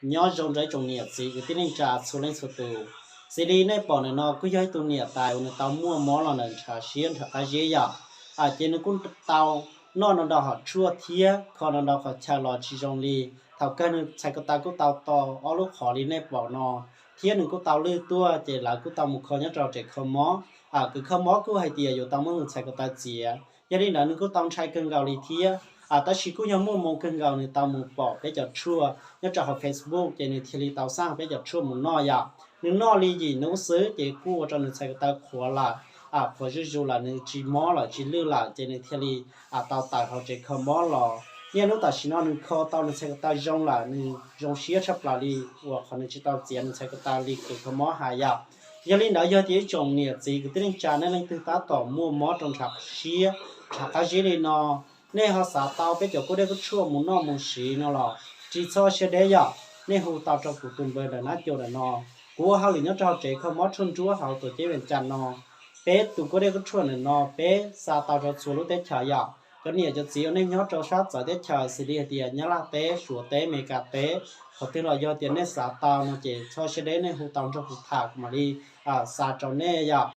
Nyob zoo rau ib tsoom niam txiv kwv tij neej tsa txhua leej txhua tus. Xws li nej pom ntawm no kuj yog ib tug niam tais uas nws tau muaj mob los ntawm ntshav siab ntshav qab zib yom. Ces nws kuj tau noj no ntau hom tshuaj thiab kho no ntau qhov chaw los tsis zoo li. Thaum kawg nws txhais ko taw kuj tau to ob lub qhov li nej pom no, thiab nws kuj tau lwj tuaj ces lawv kuj tau mus kho nyob rau tsev kho mob. Kws kho mob kuj hais tias yuav tau muab nws txhais ko taw txiav, yog li ntawd nws kuj tau ntshai kawg nkaus li thiab. Tab sis kuj yog muaj hmoo kawg nkaus nws tau mus pom peb cov tshuaj nyob rau hauv Facebook ces nws thiaj li tau xaj peb cov tshuaj mus noj yom. Nws noj li yim hnub xwb ces kuj ua rau nws txhais ko taw qhuav lawm, qhuav zuj zus lawm, nws tsis mob lawm tsis lwj lawm ces nws thiaj li tau tawm hauv tsev kho mob los. Niaj hnub tam sim no nws kho tau nws txhais ko taw zoo lawm, nws zoo siab tshaj plaws li uas qhov nws tsis tau txiav nws txhais ko taw li kws kho mob hais yom. Yog li ntawd yog tias ib tsoom niam txiv kwv tij neej tsa nej leej twg tab tom muaj mob rau ntshav siab ntshav qab zib li no, nej ho xav tau peb cov kuab dej kuab tshuaj mus noj mus siv no los tsis txhob siab deb yom. Nej hu tau rau kuv tus npawb ntawm nab cau ntawm no, kuv ua hauj lwm nyob rau hauv tsev kho mob tshuaj nruab hauv tuam ceeb Vees Cas no. Peb tus kuab dej kuab tshuaj ntawm no peb xa tau rau txhua lub teb chaws yom. Cov niam cov txiv uas nej nyob rau sab txawv teb chaws xws li hais tias Nyab Laj teb, Suav teb, Amelikas teb, qhov twg los yog tias nej xav tau no ces txhob siab deb, nej hu tau nrog kuv tham kuv mam li xa rau nej yom.